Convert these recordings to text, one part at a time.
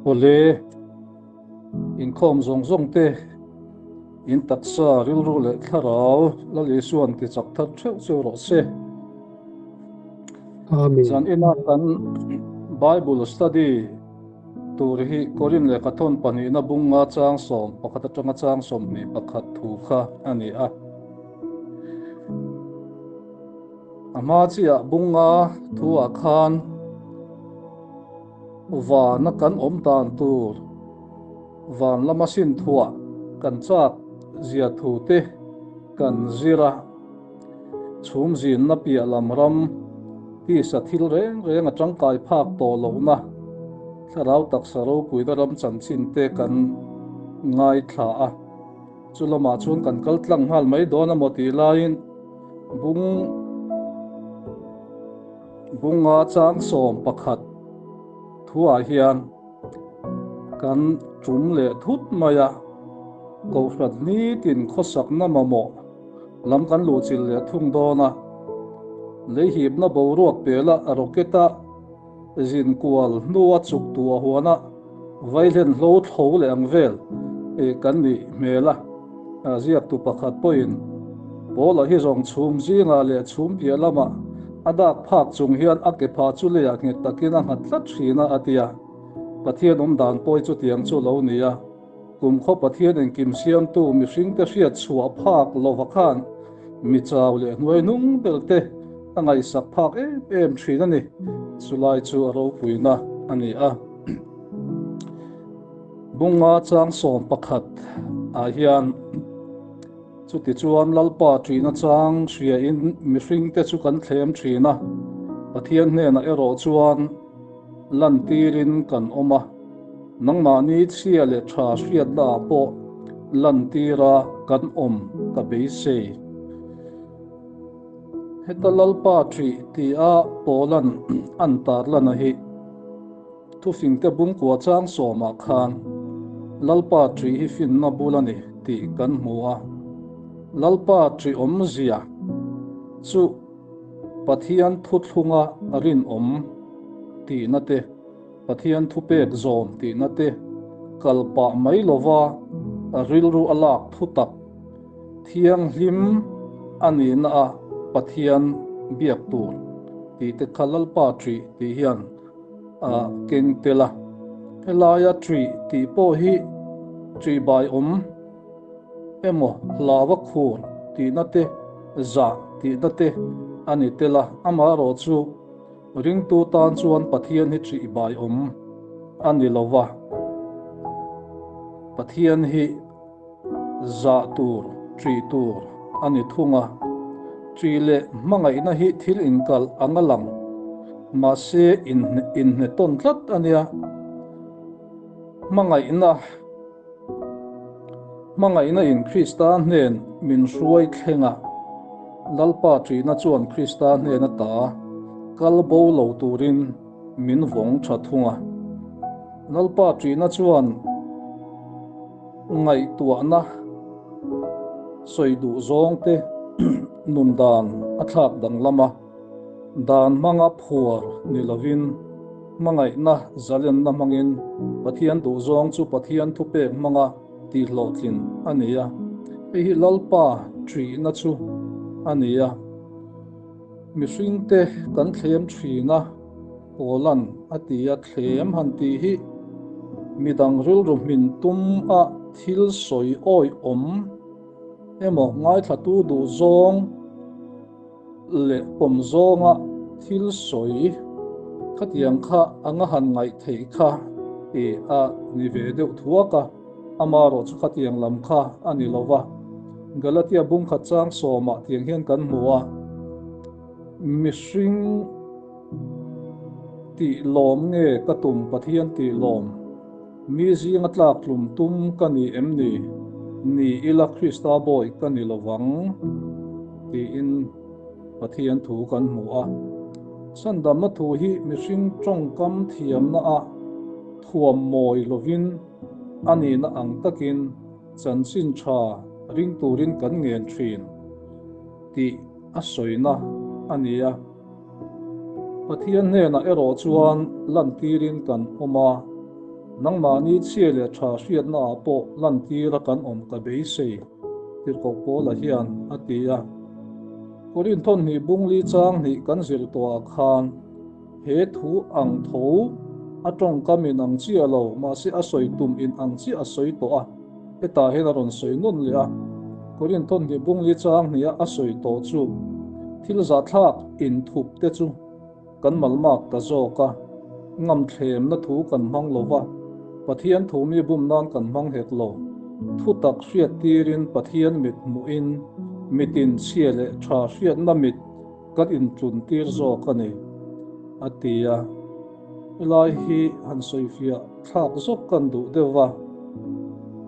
Awle, inkhawm zawng zawng te, in taksa, rilru leh thlarau Lal Isuan ti chak thar theuh chu rawh se. Amen. Zan ina kan Bible study tur hi Korin lehkha thawn pahnihna bunga chang 11 atanga chang 21 thu kha a ni a. A hma chiah bunga thuah khan vana kan awm dan tur, van lama sin thuah kan chak zia thu te kan zir a. Chhum zinna piah lam ram tisa thil reng reng a tangkai phak tawh lohna thlarau taksa ropuina ram chanchin te kan ngaithla a. Chu lamah chuan kan kal tlang nghal mai dawn a maw tih laiin bung bunga chang 11 thuah hian kan tum leh thut mai a, Kohhran nitin khawsakna mamawh lam kan luhchilh leh thung dawn a, leihipna boruak pela rocket a zin kual hnua chuk tuah huana vaihlen hlo thlo leh ang vel kan nih hmel a, ziaktu pakhat pawhin Paula hi zawng chhum zingah leh chhum piah lamah a dak phak chung hian a ke phah chu leiah nghet takin a nghat tlat thin a, a ti a. Pathian awm dan pawi chutiang chu lo ni a. Kumkhaw Pathian engkim siamtu mihringte hriat chhuah phak lova khan mi chau leh hnuai hnung ber te a ngaihsak phak em em thin a ni. Chulai chu a ropuina a ni a. Bunga chang 11 ah hian chutichuan Lalpa ṭihna chang hriain mihringte chu kan thlem thin a, Pathian hnenah erawh chuan lantirin kan awm a, nangmahni chhia leh tha hriatna ah pawh lantira kan awm ka beisei. Heta Lalpa ṭih tia Paulan an tarlana hi Thufingte bungkua chang 10 ah khan Lalpa ṭih hi finna bul a ni tih kan hmu a. Lalpa ṭih awmzia chu Pathian thuthlunga rinawm tihna te, Pathian thupek zawm tihna te kalpah mai lova rilru a lak thutak thianghlim a nihna a Pathian biak tur tih te kha Lalpa ṭih tih hian a keng tel a. Helaia ṭih tih pawh hi ṭihbai awm emaw hlava khur tihna te, zah tihna te a ni tel a, amaherawh chu ringtu tan chuan Pathian hi ṭihbai awm a ni lo va, Pathian hi zah tur, ṭih tur a ni thung a. Ṭih leh hmangaihna hi thil inkalh ang a lang, mahse inhnetawn tlat a nia. Hmangaihna. Hmangaihna in Krista hnen min hruai thleng a, Lalpa ṭihna chuan Krista hnen ata kal bo lo turin min vawng tha thung a. Lalpa ṭihna chuan ngaihtuahna sawi duh zawng te nun dan a thlak danglam a. Dan hmanga phuar ni lovin hmangaihna zalenna hmangin Pathian duhzawng chu Pathian thupek hmanga tihhlawhtlin a ni a. Hei hi Lalpa ṭihna chu a ni a. Mihringte kan thlem ṭhin a, Paula'n a ti a, thlem han tih hi midang rilru hmin tum a thil sawi awihawm emaw ngaithlatu duhzawng, leh pawm zawnga thil sawi khatiang kha anga han ngaih theih kha i a ni ve deuh thuak a, amaherawh chu khatiang lam kha a ni lo va. Galatia bungkhat chang 10 ah tiang hian kan hmu a, mihring tih lawm nge ka tum Pathian tih lawm, mi zinga tlak tlum tum ka ni em ni? Ni ila Krista bawi ka ni lovang tiin Pathian thu kan hmu a. Chhandamna thu hi mihring tawngkam thiamna a thuam mawi lovin a nihna ang takin chanchin tha ring turin kan ngen thin tih a sawina a ni a. Pathian hnenah erawh chuan lantirin kan awm a, nangmahni chhia leh tha hriatnaah pawh lantira kan awm ka beisei, Tirhkoh Paula hian a ti a. Korinthon hnih bungli chang hnih kan zir tawhah khan he thu ang tho a tawngkam in ang chiah lo, mahse a sawi tum in ang chiah a sawi tawh a, hetah hian a rawn sawi nawn leh a. Korinthon hnih bungli chang hniha a sawi tawh chu thil zahthlak inthup te chu kan malmak ta zawk a, ngamthlemna thu kan hmang lo va, Pathian thu mi bum nan kan hmang hek lo. Thu tak hriat tirin Pathian mit hmuhin mitin chhia leh tha hriatna mit kan intlun tir zawk a ni, a ti a. Helai hi han sawifiah thlak zawk kan duh deuh va,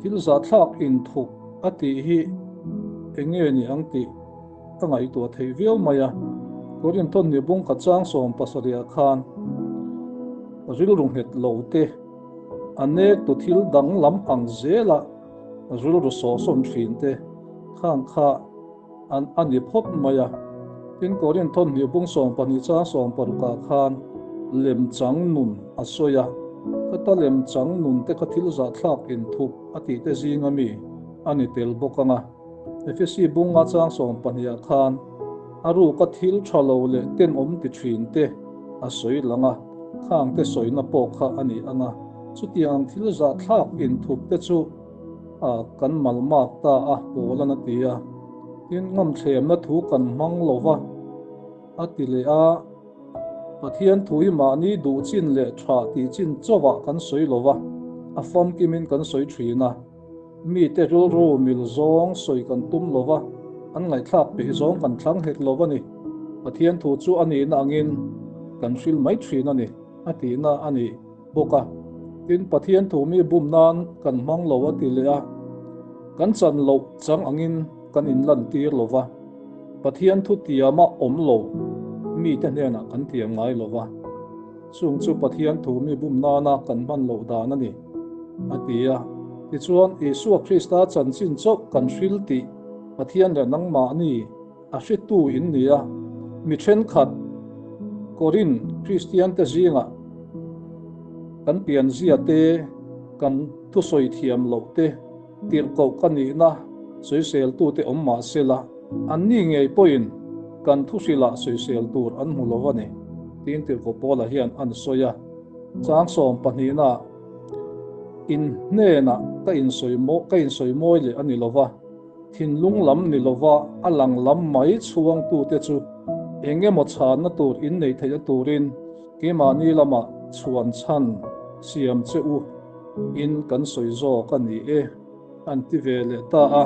thil zahthlak inthup a tih hi eng nge ni ang tih ka ngaihtuah theih viau mai a. Korinthon ni bung khat chang 70ah khan rilru nghet lo te, a nek tu thil danglam ang zela rilru sawhsawn thin te khang kha an a ni phawt mai a. Tin, Korinthon hnih bung 12 chang 60ah khan lemchang nun a sawi a, khata lemchang nun te kha thil zahthlak inthup a tih te zinga mi a ni tel bawk ang a. Efesi bunga chang 12ah khan a ruka thil tha lo leh tenawm ti thin te a sawi lang a, khang te sawina pawh kha a ni ang a. Chutiang ang thil zahthlak inthup te chu kan malmak ta a, Paula'n a ti a. Tin, ngamthlemna thu kan hmang lo va, a ti leh a. Pathian thu hi mahni duh chin leh tha tih chin chauhah kan sawi lo va, a famkimin kan sawi thin a. Mite rilru mil zawng sawi kan tum lo va, an ngaihthlak peih zawng kan thlang hek lo a ni. Pathian thu chu a nihna angin kan hril mai thin a ni, a tihna a ni bawk a. Tin, Pathian thu mi bum nan kan hmang lo a ti leh a, kan chan loh chang angin kan inlantir lo va, Pathian thu tiama awm lo mite hnenah kan tiam ngai lo va. Chung chu Pathian thu mi bum nana kan hman loh dan a ni, a ti a. Tichuan, Isua Krista chanchin chauh kan hril tih Pathian leh nangmahni a hretu in ni a. Mi thenkhat Korin Kristiante zingah kan pianzia te, kan thusawi thiam loh te, tirhkoh ka nihna sawiseltute awm mah sela, anni ngei pawhin kan thuhrilah sawisel tur an hmu lo a ni, tiin tirhkoh Paula hian an sawi a. Chang 12-na In hnenah ka insawi ka insawi mawi leh a ni lo va, thinlung lam ni lova a lang lam mai chhuangtute chu eng emaw chhanna tur innei theihna turin keimahni lamah chhuan chhan siam che u in kan sawi zawk a ni e, an ti ve leh ta a.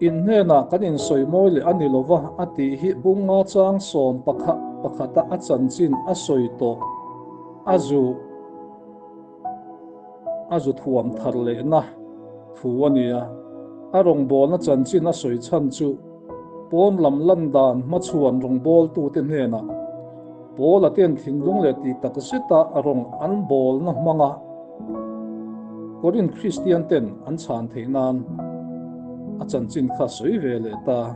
In hnenah kan insawi mawi leh a ni lo va a tih hi bunga chang 11 pakhata a chanchin a sawi tawh a zu a zu thuam thar lehna thu a ni a. A rawngbawlna chanchin a sawi chhan chu pawn lam lan dan hmachhuan rawngbawltute hnenah Paula ten thinlung leh tih tak zeta rawng an bawlna hmanga Korinth Kristian ten an chhan theih nan a chanchin kha sawi ve leh ta.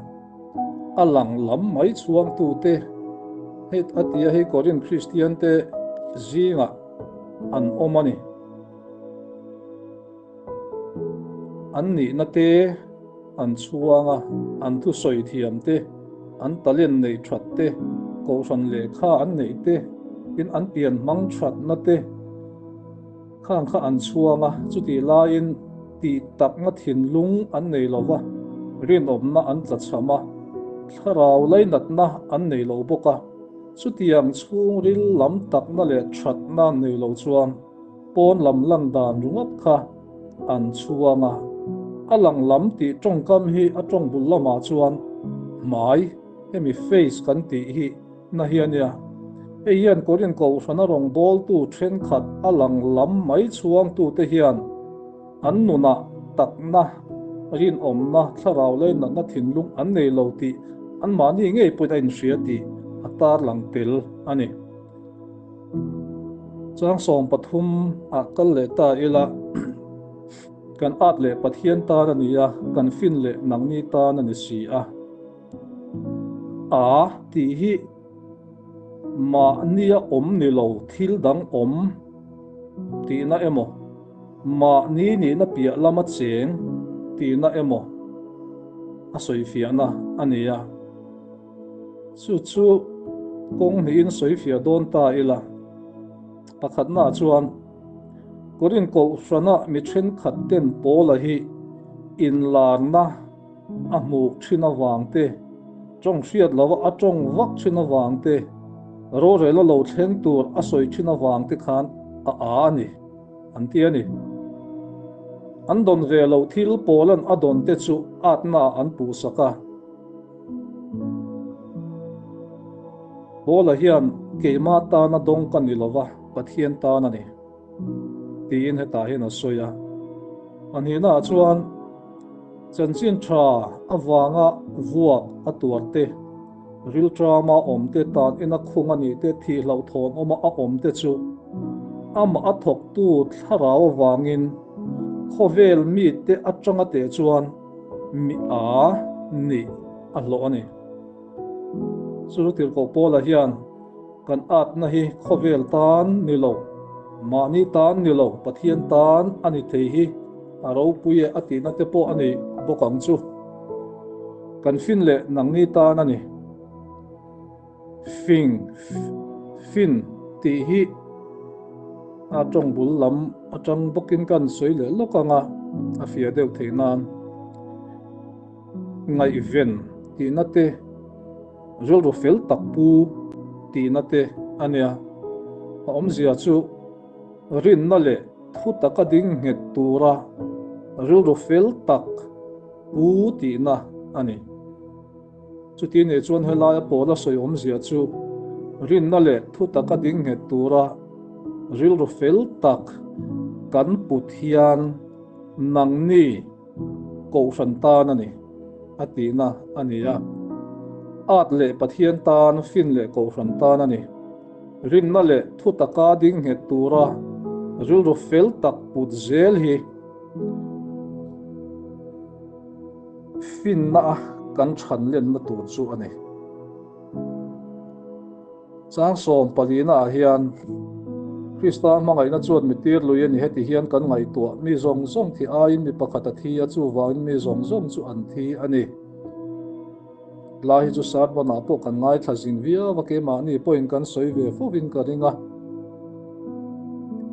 A lang lam mai chhuangtute hei a ti a, hei Korinth Kristian te zingah an awm a ni. An nihna te an chhuang a, an thusawi thiam te, an talent neih that te, kohhran lehkha an neih te, tin an pian hmang thatna te khang kha an chhuang a, chutih laiin tih takna thinlung an nei lo va, rinawmna an tlachham a, thlarau lainatna an nei lo bawk a, chutiang chhungril lam takna leh thatna nei lo chuan pawn lam lan dan ringawt kha an chhuang a. A lang lam tih tawngkam hi a tawng bul lamah chuan hmai, hemi face kan tih hi na hi a nia. Hei hian Korin kohhrana rawngbawltu thenkhat a lang lam mai chhuangtute hian an nunah takna, rinawmna, thlarau leinatna thinlung an nei lo tih anmahni ngei pawhin a inhria tih a tarlang tel a ni. Chang 13 ah kal leh ta ila, kan at leh Pathian tan a ni a, kan fin leh nangni tan a ni si a. A tih hi Mahnia awm ni lo thil dang awm tihna emaw, mahni nihna piah lama cheng tihna emaw a sawifiahna a ni a. Chu chu kawng hnihin sawifiah dawn ta ila. Pakhatnaah chuan Korin Kohhrana mi thenkhat ten Paula hi inlarna a hmuh thin avang te, tawng hriat lova a tawng vak thin avang te, rorel a lo thleng tur a sawi thin avang te khan a a a ni, an ti a ni. An dawn ve loh thil Paula'n a dawn te chu atnaah an puhsak a. Paula hian keimah tana dawng ka ni lova, Pathian tan a ni, tiin hetah hian a sawi a. A hnihnaah chuan chanchin tha avanga vuak a tuar te, rilṭama awm te, tan ina khung a nih te, thih hlauhthawn awma a awm te chu amah a thawktu thlarau avangin khawvel mite atanga teh chuan mi a nih a hlawh a ni. Chu Tirhkoh Paula hian kan atna hi khawvel tan ni lo, mahni tan ni lo, Pathian tan a ni thei hi a ropui e a tihna te pawh a ni bawk ang chu. Kan fin leh nangni tan a ni. Fing, fin, tih hi a tawng bul lam atang bawkin kan sawi leh lawk ang a, a fiah deuh theih nan. Ngaihven tihna te, rilru fel tak pu tihna te a nia. A awmzia chu rinna leh thu taka ding nghet tura rilru fel tak pu tihna a ni. Chuti nih chuan helaia Paula sawi awmzia chu rinna leh thu taka ding nghet tura rilru fel tak kan put hian nangni Kohhran tan a ni, a tihna a ni a. At leh Pathian tan, fin leh Kohhran tan a ni. Rinna leh thu taka ding nghet tura rilru fel tak put zel hi finna a kan chhan lenna tur chu a ni. Chang 14 ah hian Krista hmangaihna chuan mi tir lui a ni. Heti hian kan ngaihtuah, mi zawng zawng thi aiin mi pakhat a thi a, chuvangin mi zawng zawng chu an thi a ni. Lai hi chu sermon-ah pawh kan ngaithla zing viau a, keimahni pawhin kan sawi ve fovin ka ring a.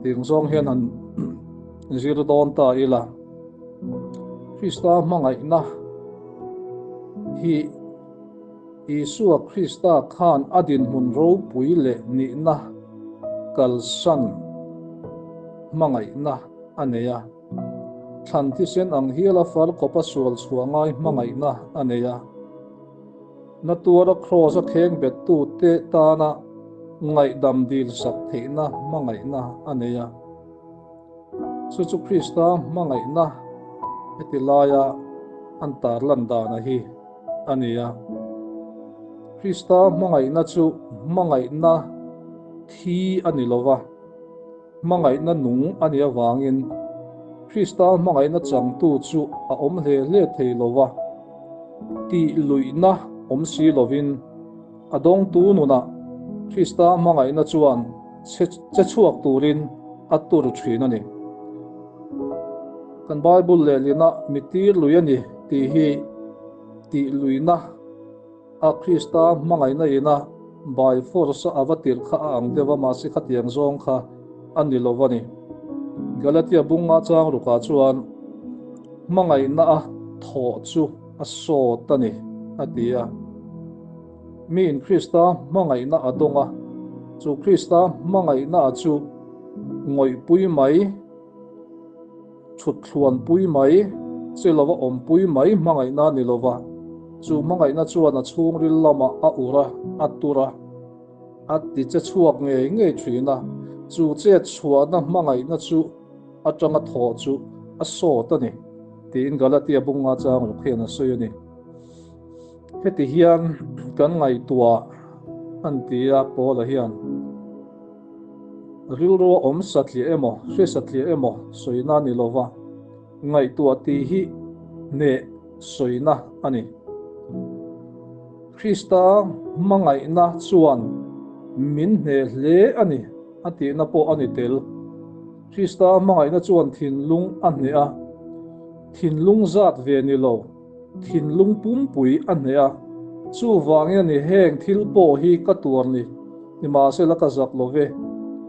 Tiang zawng hian han zir dawn ta ila. Krista hmangaihna hi. Isua Krista khan a dinhmun ropui leh nihna kalsan hmangaihna a nei a. Thlan thisen ang hiala far khawpa sual chhuah ngai hmangaihna a nei a. Na tuara kraws a kheng bettute tana ngaihdam dilsak theihna hmangaihna a nei a. Chu chu Krista hmangaihna heti laia an tarlan dana hi a ni a. Krista hmangaihna chu hmangaihna thi a ni lo va, hmangaihna nung a nih avangin Krista hmangaihna changtu chu a awm hle hle thei lo va, tih luihna awm si lovin a dawngtu nunah Krista hmangaihna chuan che chhuak turin a tur thin a ni. Kan Bible lehlina mi tir lui a ni tih hi tih luihna a Krista hmangaihna ina by force a ava tirh kha a ang deuh a, mahse khatiang zawng kha a ni lo a ni. Galatia bunga chang rukah chuan hmangaihna a thawh chu a sawt a ni a ti a. Miin Krista hmangaihna a dawng a, chu Krista hmangaihna a chu ngawihpui mai, Chhutthluanpui mai, che lova awmpui mai hmangaihna a ni lova, chu hmangaihna chuan a chhungril lamah a ur a, a tur a, a ti che chhuak ngei ngei thin a, chu chet chhuahna hmangaihna chu atanga thawh chu a sawt a ni, tiin Galatia bunga chang ruk hian a sawi a ni. Heti hian kan ngaihtuah an ti a, Paula hian. Rilru a awm satliah emaw, hre satliah emaw sawina a ni lo va, ngaihtuah tih hi hneh sawina a ni. Krista hmangaihna chuan min hneh hle a ni a tihna pawh a ni tel. Krista hmangaihna chuan thinlung a hneh a, thinlung zat ve ni lo, thinlung pumpui a hneh a. Chuvangin a ni heng thil pawh hi ka tuar ni, nimahsela ka zak lo ve,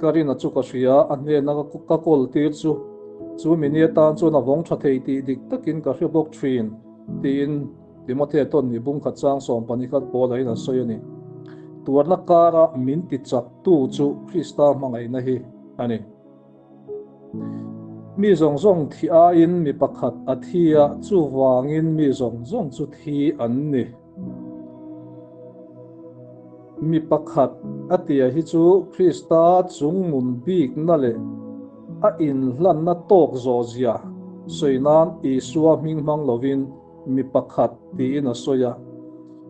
ka rina chu ka hria, a hnena ka kawl tir chu, chu mini atan chuan a vawng tha thei tih dik takin ka hre bawk thin, tiin Timothea tawn nih bung khat chang 12 khat pawl aiin a sawi a ni. Tuarna kara min ti chaktu chu Krista hmangaihna hi a ni. Mi zawng zawng thi aiin mi pakhat a thi a, chuvangin mi zawng zawng chu thi an ni. Mi pakhat a tia hi chu Krista chungnun bikna leh a inhlanna tawk zawh zia sawi nan Isua hming hmang lovin mi pakhat tiin a sawi a.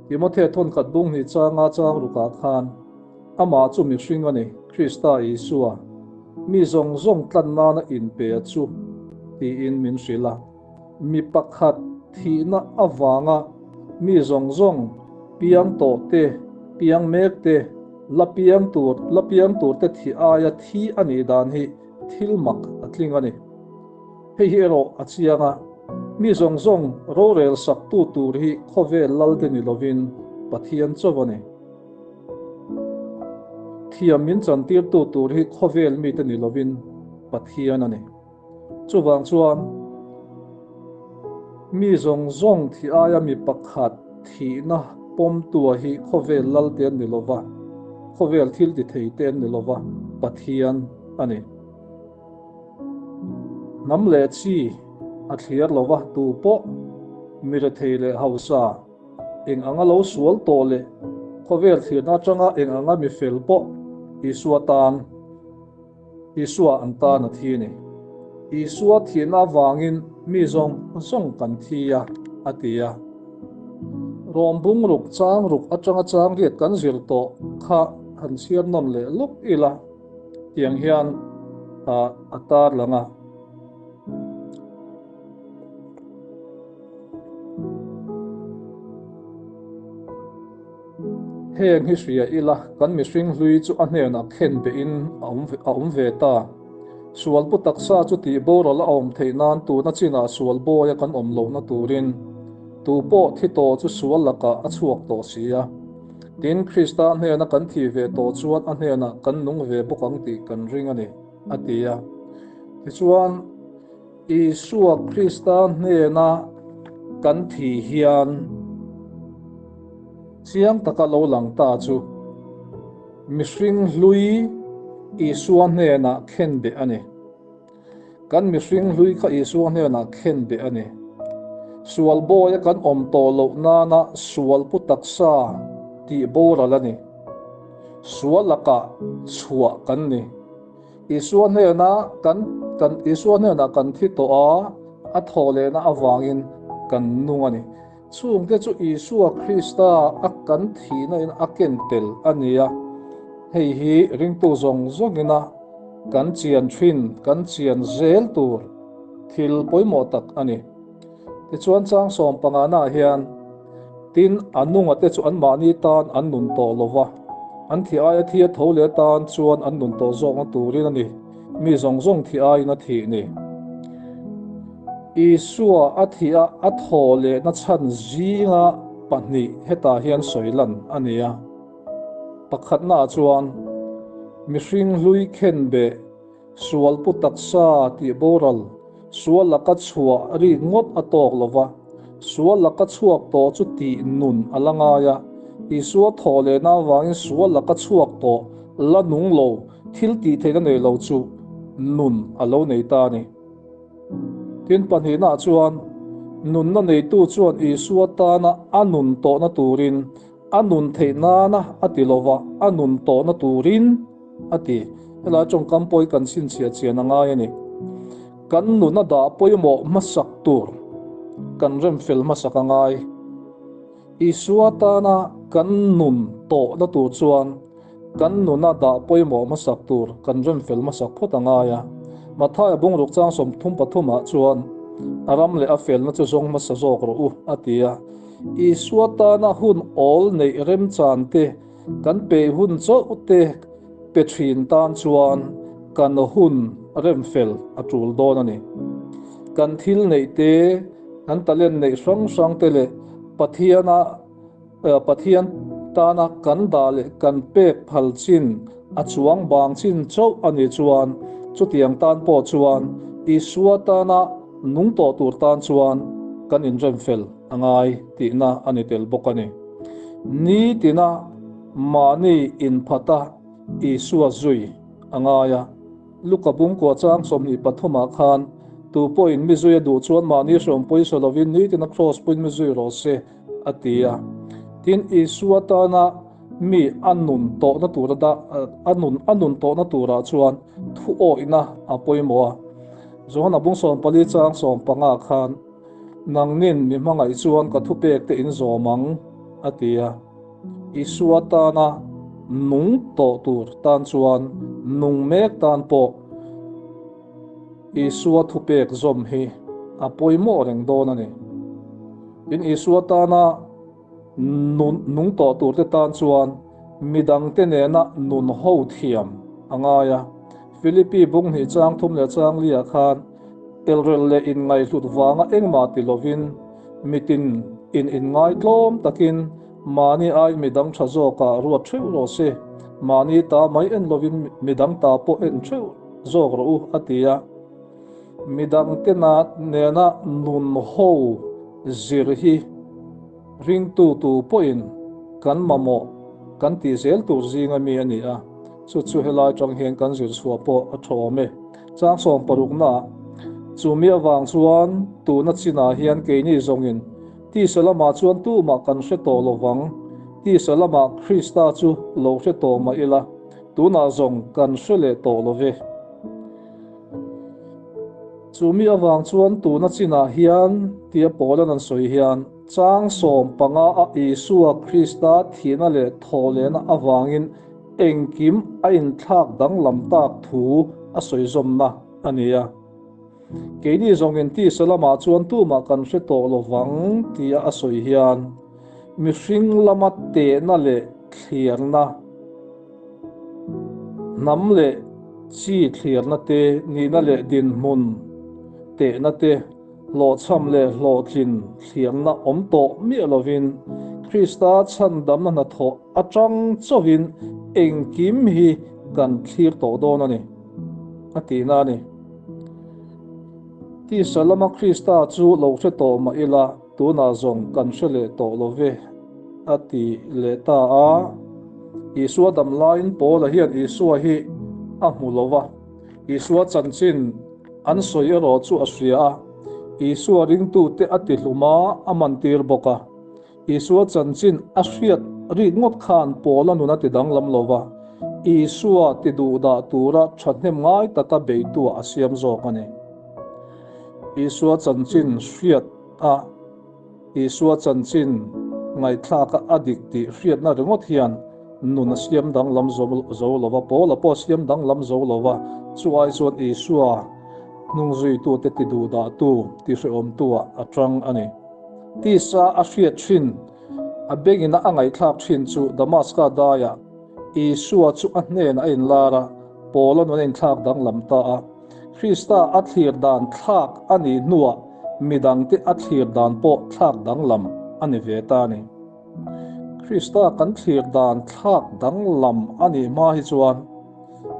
Timothea thawnkhat bung hnih changa chang rukah khan amah chu mihring a ni, Krista Isua, mi zawng zawng tlan nana inpe a chu tiin min hrilh a. Mi pakhat thihna avanga mi zawng zawng piang tawh te, piang mek te, la piang tur, la piang tur te thih aia thi a nih dan hi thil mak a tling a ni. Hei hi erawh a chiang a, mi zawng zawng rorel saktu tur hi khawvel lal te ni lovin Pathian chauh a ni. Thiam min chantirtu tur hi khawvel mite ni lovin Pathian a ni. Chuvang chuan mi zawng zawng thih aia mi pakhat thihna pawmtua hi khawvel lal te an ni lova, khawvel thil ti thei te an ni lova, Pathian a ni. Hnam leh chi a thliar lova tu pawh mi rethei leh hausa eng anga lo sual tawh leh khawvel thlirna atanga eng anga mi fel pawh Isua tan Isua an tan a thi a ni. Isua thihna avangin mi zawng zawng kan thi a, a ti a. Rawm bung ruk chang ruk atanga chang riat kan zir tawh kha han chhiar nawn leh lawk ila tiang hian a tar lang a. Heng hi hria ila, kan mihring hlui chu a hnenah khen behin a awm ve ta. Sual pu taksa chu tih boral a awm theih nan tuna chinah sual bawia kan awm lohna turin tu pawh thi tawh chu sual lakah a chhuak tawh si a. Tin, Krista hnena kan thih ve tawh chuan a hnenah kan nung ve bawk ang tih kan ring a ni, a ti a. Tichuan. Isua Krista hnena kan thih hian chiang taka lo lang ta chu mihring hlui Isua hnenah khen beh a ni. Kan mihring hlui kha Isua hnenah khen beh a ni. Sual bawia kan awm tawh loh nana sual pu taksa tih boral a ni. Sual lakah chhuah kan ni. Isua hnena kan kan Isua hnenah kan thi tawh a, a thawh lehna avangin kan nung a ni. Chungte chu Isua Krista a kan thihna in a ken tel a ni a. Hei hi ringtu zawng zawngina kan chian thin, kan chian zel tur thil pawimawh tak a ni. Tichuan chang 15 naah hian tin a nunga te chu anmahni tan an nun tawh lo va, an thi aia thi a tho leh atan chuan an nun tawh zawkna turin a ni, mi zawng zawng thi aiin a thih ni. Isua a thih a a thaw lehna chhan zinga pahnih hetah hian sawi lan a ni a. Pakhatnaah chuan mihring hlui khenbeh Sual pu taksa tih boral, sual laka chhuah rik ngawt a tawk lo va, sual laka chhuak tawh chu tih nun a la ngai a. Isua thawh lehna avangin sual laka chhuak tawh la nung lo, thil tih theihna nei lo chu nun a lo nei ta a ni. Tin, pahnihnaah chuan nunna neitu chuan Isua tana a nun tawhna turin a nun theih nana a ti lo va, a nun tawhna turin a ti. Helai tawngkam pawh hi kan chhinchhiah chian a ngai a ni. Kan nun a dah pawimawh hmasak tur kan remfel hmasak a ngai. Isua tana kan nun tawhna tur chuan kan nuna dah pawimawh hmasak tur kan remfel hmasak phawt a ngai a. Mathaia bungruk chang 33 ah chuan a ram leh a felna chu zawng hmasa zawk rawh u a ti a. Isua tana hun awl neih remchan te. Kan peih hun chauh te pe thin tan chuan kan hun rem fel a tul dawn a ni. Kan thil neih te, kan talent neih hrang hrang te leh Pathiana Pathian tana kan dah leh kan pek phal chin a chuang bang chin chauh a nih chuan chutiang tan pawh chuan Isua tana nung tawh tur tan chuan kan inrem fel a ngai tihna a ni tel bawk a ni. Nitina mahni inphata Isua zui a ngai a. Luka bungkua chang 23 ah khan tu pawhin mi zui a duh chuan mahni hreawm pawisa lovin nitina kraws puiin mi zui rawh se a ti a. Tin, Isua tana mi a nun tawhna tura dah a nun a nun tawhna turah chuan thu awihna a pawimawh a. Johana bung 14 chang 15 khan Nangnin mi hmangaih chuan ka thupek te in zawm ang a ti a. Isua tana nung tawh tur tan chuan nung mek tan pawh Isua thupek zawm hi a pawimawh reng dawn a ni. Tin, Isua tana nung tawh tur te tan chuan midangte nena nun ho thiam a ngai a. Philippi bung hnih chang thum leh chang liah khan elrel leh inngaihhlut vanga engmah ti lovin mitin in inngaitlawm takin mahni ai midang tha zawkah ruat theuh rawh se, mahni ta mai en lovin midang ta pawh en theuh zawk rawh u a ti a. Midangte nena nun ho zir hi ringtu tu pawhin kan mamawh kan tih zel tur zinga mi a ni a, chu chu helai tang hian kan zir chhuah pawh a tha awm e. Chang 60 naah chumi avang chuan tuna chinah hian keini zawngin tisa lamah chuan tumah kan hre tawh lovang, tisa lamah Krista chu lo hre tawh mah ila tunah zawng kan hre leh tawh love. Chumi avang chuan tuna chinah hian tia Paulan an sawi hian chang 15 a Isua Krista thihna leh thawhlehna avangin engkim a inthlak danglam tak thu a sawi zawmna a ni a. Keini zawngin tisa lamah chuan tumah kan hre tawh lovang tia a sawi hian mihring lama tehna leh thliarna hnam leh chi thliarna te nihna leh dinhmun tehna te hlawhchham leh hlawhtlin thliarna awm tawh miah lovin Krista chhandamna hnathawh atang chauhin engkim hi kan thlir tawh dawn a ni a tihna a ni. Tisa lama Krista chu lo hre tawh mah ila tunah zawng kan hre leh tawh love a ti leh ta a. Isua dam laiin Paula hian Isua hi a hmu lova, Isua chanchin an sawi erawh chu a hria a, Isua ringtute a ti hlum a, a mantir bawk a. Isua chanchin a hriat rik ngawt khan Paula nun a ti danglam lova, Isua ti duhdah tura thahnem ngai taka beitua a siam zawk a ni. Isua chanchin hriat a, Isua chanchin ngaihthlak a a dik tih hriatna ringawt hian nun a siam danglam zo lova, Paula pawh a siam danglam zo lova, chu ai chuan Isua hnungzuitute ti duhdahtu, ti hrehawmtu-ah a tang a ni. Tisa a hriat thin, a bengina a ngaihthlak thin chu Damaska daiah Isua chu a hnenah a inlar a, Paula nun a inthlak danglam ta a. Krista a thlir dan thlak a nih hnuah midangte a thlir dan pawh thlak danglam a ni ve ta a ni. Krista kan thlir dan thlak danglam a nih hma hi chuan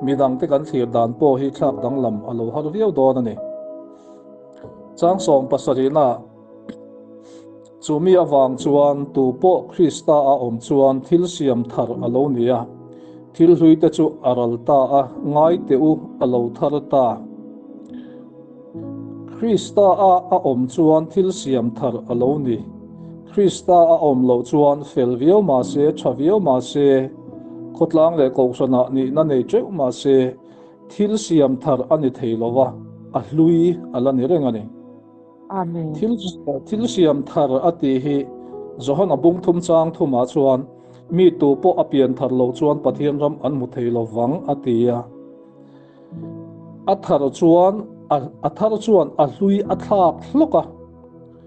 midangte kan thlir dan pawh hi thlak danglam a lo har viau dawn a ni. Chang 70 naah chumi awang chuan tu pawh Krista a awm chuan thil siam thar a lo ni a, thil hlui te chu a ral ta a, ngai te u a lo thar ta. Krista a a awm chuan thil siam thar a lo ni. Krista a awm lo chuan fel viau ma se, tha viau ma se, khawtlang leh kohhranah nihna nei teuh ma se, thil siam thar a ni thei lova, a hlui a la ni reng a ni. Amen. Thil thil siam thar a tih hi Johana bung thum chang thumah chuan mi tu pawh a pian thar lo chuan Pathian ram an hmu thei lovang a ti a. A thar chuan a thar chuan a hlui a thlak hlawk a,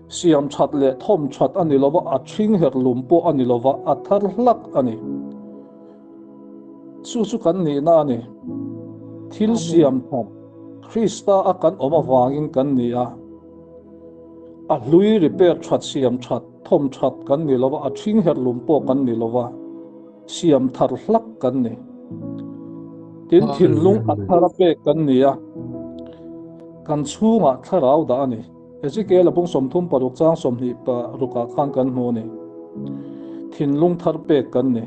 siam that leh thawm that a ni lova, a thing her lum pawh a ni lova, a thar hlak a ni. Chu chu kan nihna a ni. Thil siam that Krista a kan awm avangin kan ni a. A hlui repair that siam that thawm that kan ni lova, a ṭhing herh lum pawh kan ni lova, siam thar hlak kan ni. Tin, thinlung a thar a pek kan ni a, kan chhungah thlarau dah a ni. Ezekiel a bung 36 chang 26 ah khan kan hmu a ni. Thinlung thar pek kan ni.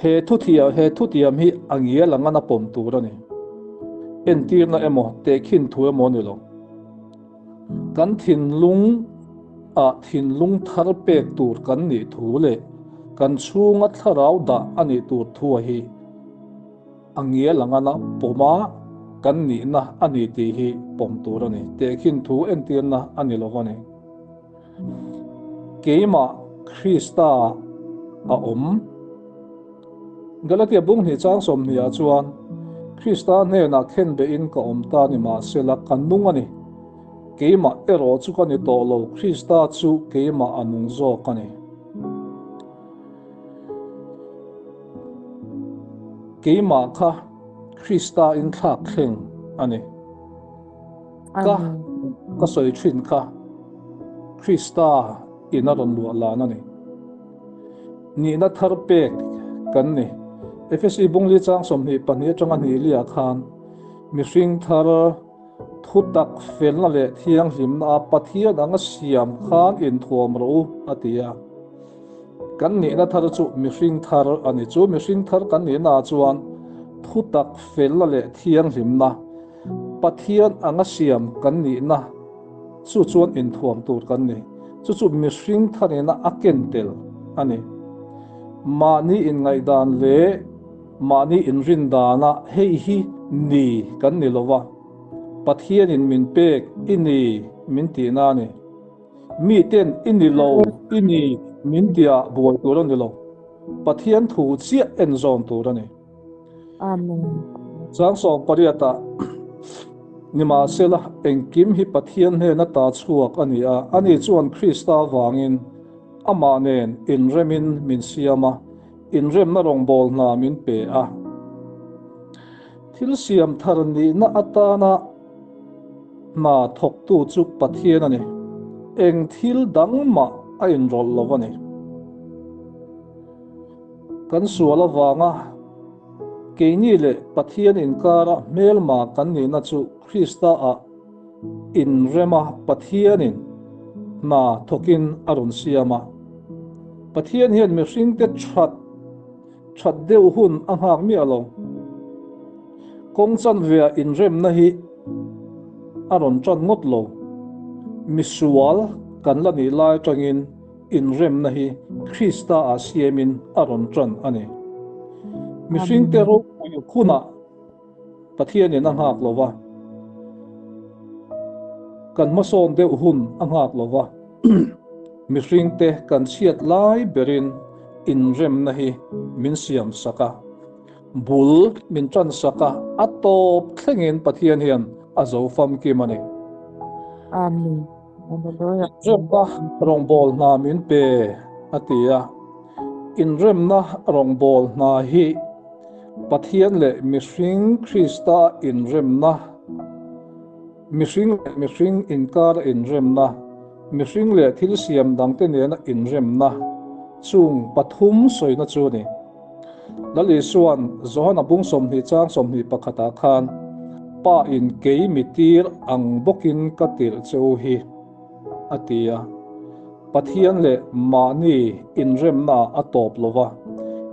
He thuthiam he thutiam hi a ngial ang an a pawm tur a ni. Entirna emaw, tehkhin thu emaw a ni lo. Kan thinlung ah thinlung thar pek tur kan nih thu leh kan chhunga thlarau dah a nih tur thu a hi a ngial ang ana pawma kan nihna a ni tih hi pawm tur a ni. Tehkhin thu entirna a ni lo a ni. Keimah Krista a awm. Galatia bung hnih chang 20 ah chuan, Krista hnenah khenbehin ka awm ta ni mahsela ka nung a ni. Keimah erawh chu ka ni tawh lo, Krista chu keimah a nung zawk a ni. Keimah kha Krista in thlak thleng a ni. Ka ka sawi thin kha Krista in a rawn luah lan a ni. Nihna thar pek kan ni. Efesi bungli chang 22 atanga hnih liah khan mihring thar thutak felna leh thianghlimna a Pathian anga siam khan inthuam rawh u a ti a. Kan nihna thar chu mihring thar a ni. Chu mihring thar kan nihna ah chuan thutak felna leh thianghlimna Pathian anga siam kan nihna chu chuan inthuam tur kan ni. Chu chu mihring tharina a ken tel a ni. Mahni inngaihdan leh mahni inrin dana hei hi ni kan ni lova, Pathianin min pek i ni min tihna a ni. Miten i ni lo i ni min tihah buai tur a ni lo. Pathian thu chiah en zawn tur a ni. Amen. Chang 18 ah Nimahsela engkim hi Pathian hnena ta chhuak a ni a, ani chuan Krista vangin amah nen inremin min siam a, inremna rawngbâwl hna min pe a. Thil siam thar nihna atana hna thawktu chu Pathian a ni. Eng thil dang mah a inrawlh lo a ni. Kan sual avanga keini leh Pathian inkara hmelma kan nihna chu Krista ah inrema Pathianin hna thawkin a rawn siam a. Pathian hian mihringte that that deuh hun a nghak miah lo. Kawng chanvea inremna hi a rawn tan ngawt lo. Misual kan la nih lai atangin inremna hi Krista ah siamin a rawn tan a ni. Mihringte ropui hunah Pathianin a nghak lo va, kan hmasawn deuh hun a nghak lo va, mihringte kan chhiat lai berin inremna hi min siam sak a, bul min tan sak a, a tawp thlengin Pathian hian a zo famkim a ni. Amen. Hallelujah. Inremna rawngbâwl hna min pe, a ti a. Inremna rawngbâwl hna hi Pathian leh mihring Krista inremna, mihring leh mihring inkara inremna, mihring leh thil siam dangte nena inremna chung pathum sawina chu a ni. Lal Isua'n Johana bung 20 chang 21 ah khan, Pa in kei mi tir ang bawkin ka tirh che u hi, a ti a. Pathian leh mahni inremna ah a tawp lo va,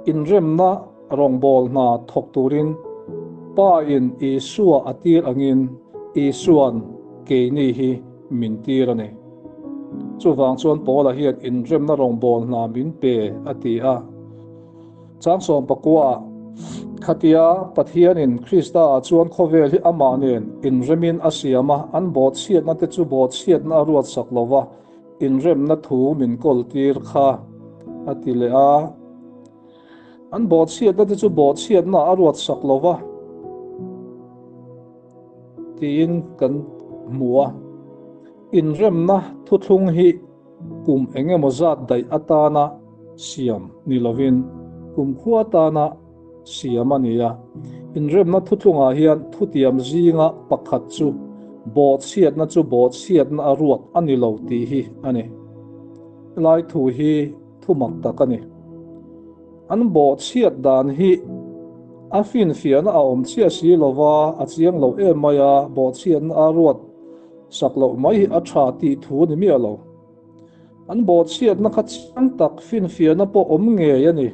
inremna rawngbâwl hna thawk turin Pa in Isua a tir angin Isua'n keini hi min tir a ni. Chuvang chuan Paula hian inremna rawngbâwl hna min pe a ti a. Chang 19 ah, Khatia Pathianin Krista ah chuan khawvel hi amah nen inremin a siam a, an bawhchhiatna te chu bawhchhiatna a ruatsak lo va, inremna thu min kawltir kha, a ti leh a. An bawhchhiatna te chu bawhchhiatna a ruatsak lo va, tiin kan hmu a. Inremna thuthlung hi kum eng emaw zat daih atana siam ni lovin kumkhua atana siam a ni a. Inremna thuthlungah hian thutiam zinga pakhat chu bawhchhiatna chu bawhchhiatna a ruat a ni lo tih hi a ni. Helai thu hi thu mak tak a ni. An bawhchhiat dan hi a finfiahna a awm chiah si lova, a chiang lo em mai a, bawhchhiatna a ruat sak loh mai hi a tha tih thu a ni miah lo. An bawhchhiatna kha chiang tak finfiahna pawh awm ngei a ni,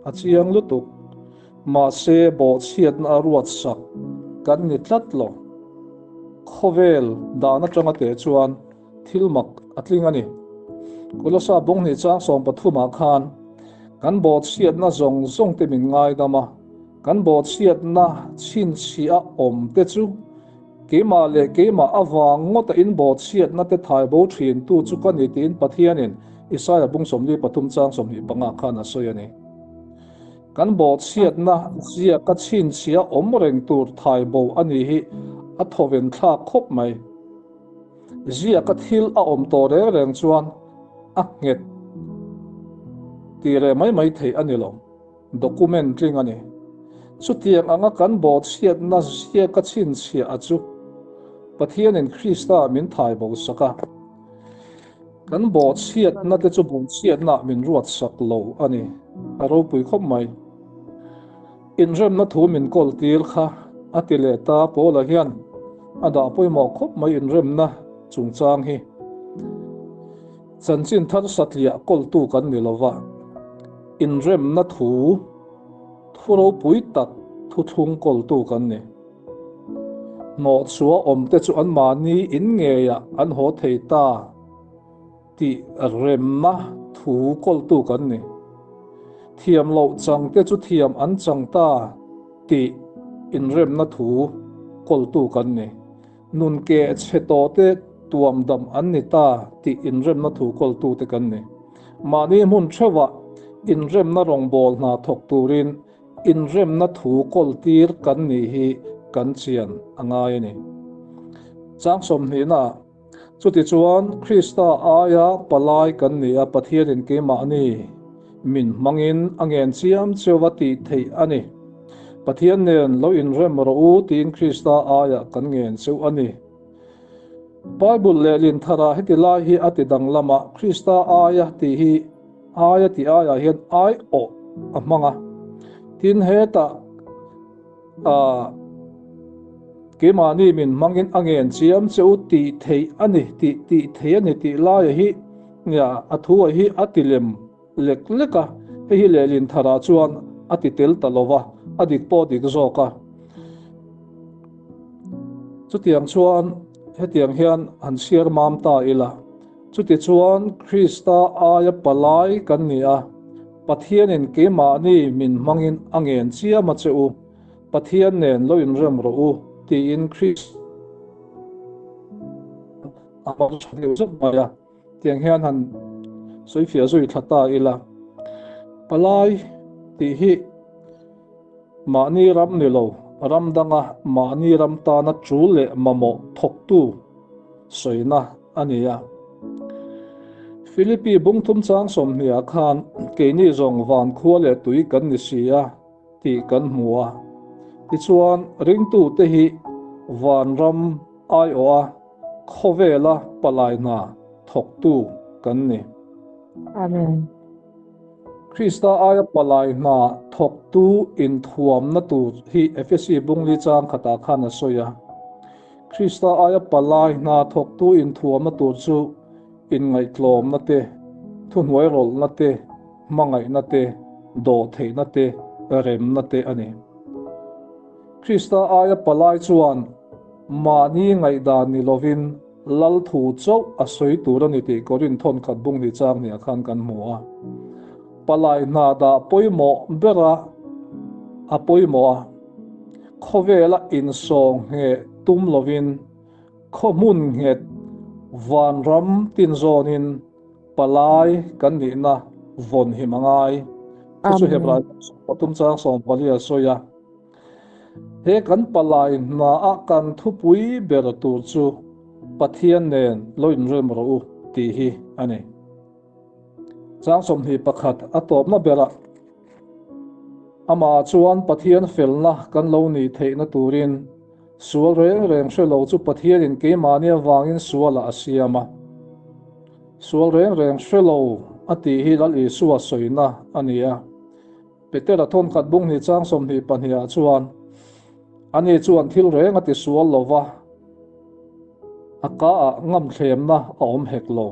a chiang lutuk. Mahse bawhchhiatna a ruat sak kan ni tlat lo. Khawvel dan atanga teh chuan thil mak a tling a ni. Kolosa Bunghnih chang 13 ah khan kan bawhchhiatna zawng zawng te min ngaidam a, kan bawhchhiatna chhinchhiah a awm te chu keimah leh keimah avang ngawta in bawhchhiatna te thai bo thin tu chu ka ni tiin Pathianin Isaia Bung 43 chang 25 khan a sawi a ni. Kan bawhchhiatna ziaka chhinchhiah awm reng tur thai bo a ni hi a thawven thlak khawp mai. Ziaka thil a awm tawh reng reng chuan a nghet tih reh mai mai theih a ni lo, document tling a ni. Chutiang anga kan bawhchhiatna ziaka chhinchhiah a chu Pathianin Krista min thai bo sak a, kan bawhchhiatna te chu bawhchhiatnaah min ruat sak lo a ni, a ropui khawp mai. Inremna thu min kawl tir kha a ti leh ta Paula hian a dah pawimawh khawp mai inremna chungchang hi. Chanchin thar satliah kawltu kan ni lova, inremna thu thu ropui tak thuthlung kawltu kan ni. Hnawhchhuah awmte chu anmahni in ngeiah an haw thei ta. Tih remna thu kawltu kan ni. Thiam loh changte chu thiam an chang ta tih inremna thu kawltu kan ni. Nun keh chhe tawhte tuam dam an ni ta tih inremna thu kawltute kan ni. Mahni hmun theuhah inremna rawngbâwl hna thawk turin Inremna thu kawltir kan nih hi kan chian a ngai a ni. Chang sawmhnihnaah Chutichuan, Krista aia palai kan ni a, Pathianin keimahni min hmangin a ngen chiam cheu a tih theih a ni. Pathian nen lo inrem rawh u tiin Krista aia kan ngen cheu a ni. Bible lehlin tharah heti lai hi a ti danglam a, Krista aia tih hi aia tih aiah hian aiawh a hmang a. Tin, hetah A, keimahni min hmangin a ngen chiam che u tih theih a ni tih tih theih a ni tih laia hi nia a thu a hi a ti lem lek lek a, hei hi lehlin tharah chuan a ti tel ta lo va, a dik pawh dik zawk a. Chutiang chuan hetiang hian han chhiar mam ta ila. Chutichuan Krista aia palai kan ni a, Pathianin keimahni min hmangin a ngen chiam a che u, Pathian nen lo inrem rawh u, tiin Krista a hmang tha deuh zauh mai a. Tiang hian han sawifiah zui thla ta ila, Palai tih hi mahni ram ni lo, ram danga mahni ram tana tul leh mamawh thawktu sawina a ni a. Philippi bungthum chang 20 ah khan keini zawng van khua leh tui kan ni si a tih kan hmu a. Tichuan, ringtute hi vanram aiawha khawvela palai hna thawktu kan ni. Amen. Krista aia palai hna thawktu inthuamna tur hi Efesi bungli chang khatah khan a sawi a. Krista aia palai hna thawktu inthuamna tur chu inngaihtlawmna te, thuhnuairawlhna te, hmangaihna te, dawhtheihna te, remna te a ni. Krista aia palai chuan mahni ngaihdan ni lovin Lal thu chauh a sawi tur a ni tih Korinth thawnkhat bung ni chang hniah khan kan hmu a. Palai hna dah pawimawh bera a pawimawh a. Khawvela insawng ngheh tum lovin khaw hmun nghet vanram tin zawnin palai kan nihna vawn him a ngai. Chu chu Hebrai pathum chang 14 a sawi a. He kan palai hnaah kan thupui ber tur chu Pathian nen lo inrem rawh u tih hi a ni. Chang 21 a tawpna berah. Amah chuan Pathian felna kan lo nih theihna turin sual reng reng hre lo chu Pathianin keimahni avangin sualah a siam a. Sual reng reng hre lo a tih hi Lal Isua sawina a ni a. Petera thawnkhat bung hnih chang 22 ah chuan, Ani chuan thil reng a ti sual lo va, a ka ah ngamthlemna a awm hek lo,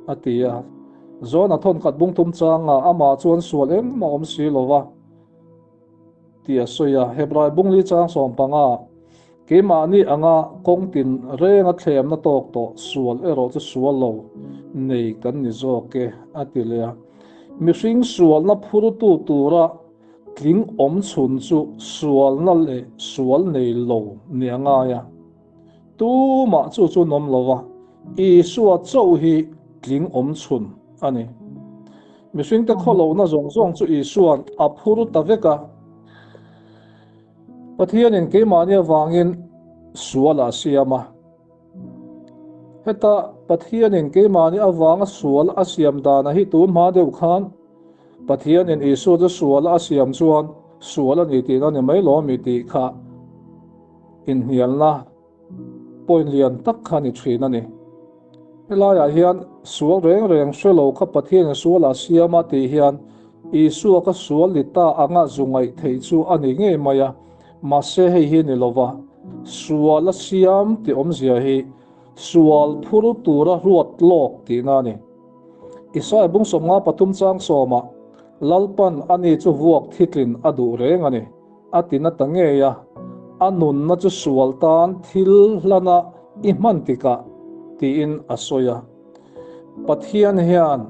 a ti a. Zona thawnkhat bung thum changah amah chuan sual engmah awm si lo va tih a sawi a. Hebrai bung li chang 15, Keimahni anga kawng tin renga thlemna tawk tawh sual erawh chu sual lo nei kan ni zawk e, a ti leh a. Mihring sualna phurtu tura tling awm chhun chu sualna leh sual nei lo ni a ngai a. Tumah chu chu nawm lo va, Isua chauh hi tling awm chhun a ni. Mihringte khawlohna zawng zawng chu Isua'n a phur ta vek a. Pathianin keimahni avangin sual a siam a. Heta Pathianin keimahni avanga sual a siam dana hi tun hma deuh khan Pathianin Isua chu sual a siam chuan sual a ni tihna ni mai lo mi tih kha inhnialna point lian tak kha ni thin a ni. Helaiah hian sual reng reng hre lo kha Pathianin sual a siam a tih hian Isua ka sual ni ta anga zu ngaih theih chu a ni ngei mai a, mahse hei hi ni lova sual a siam tih awmzia hi sual phur tura ruat lawk tihna a ni. Isaia bung 53 chang sawmah Lalpan ani chu vuak thitlin a duh reng a ni. A ti na ta ngei a, a nunna chu sual tan thil hlana i hman tikah tiin a sawi a. Pathian hian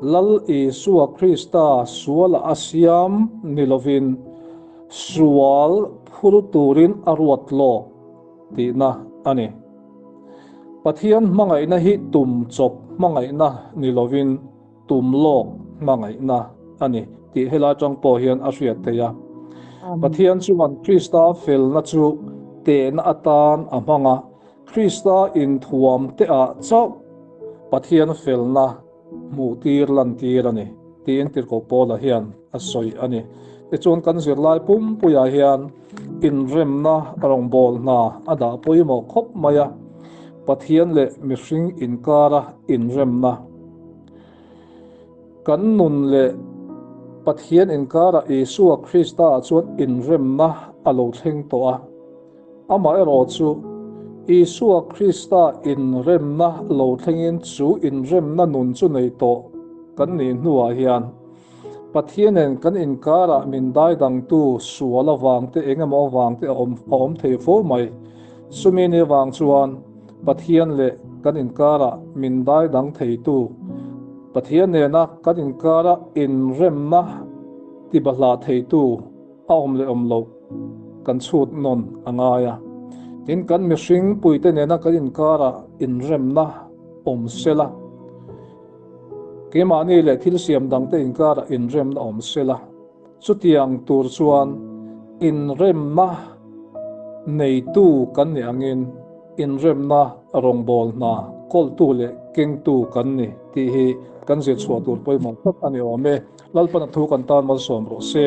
Lal Isua Krista suala a siam ni lovin sual phur turin a ruat lawk tihna a ni. Pathian hmangaihna hi tum chawp hmangaihna ni lovin tum lawk hmangaihna a ni tih helai atang pawh hian a hriat theih a. Pathian chuan Krista felna chu tehna atan a hmang a, Krista inthuam te ah chauh Pathian felna hmuh tir lan tir a ni tiin Tirhkoh Paula hian a sawi a ni. Tichuan kan zirlai pumpuiah hian inremna rawngbâwl hna a dah pawimawh khawp mai a, Pathian leh mihring inkara inremna. Kan nun leh Pathian inkara Isua Krista-ah chuan inremna a lo thleng tawh a. Amaherawhchu, Isua Krista inremna lo thlengin chu inremna nun chu nei tawh kan nih hnuah hian Pathianin kan inkarah min daidangtu sual avangte eng emaw avangte a awm thei fo mai. Chumi ni avang chuan Pathian leh kan inkarah min daidang theitu Pathian nena kan inkara inremna tibahlah theitu a awm leh awm loh kan chhut nawn a ngai a. Tin, kan mihring puite nena kan inkarah inremna awm sela. Keimahni leh thil siam dangte inkarah inremna awm sela, chutiang tur chuan inremna neitu kan nih angin inremna rawngbâwl hna kawltu leh kengtu kan ni tih hi kan zir chhuah tur pawimawh tak a ni awm e. Lalpan a thu kan tan malsawm rawh se.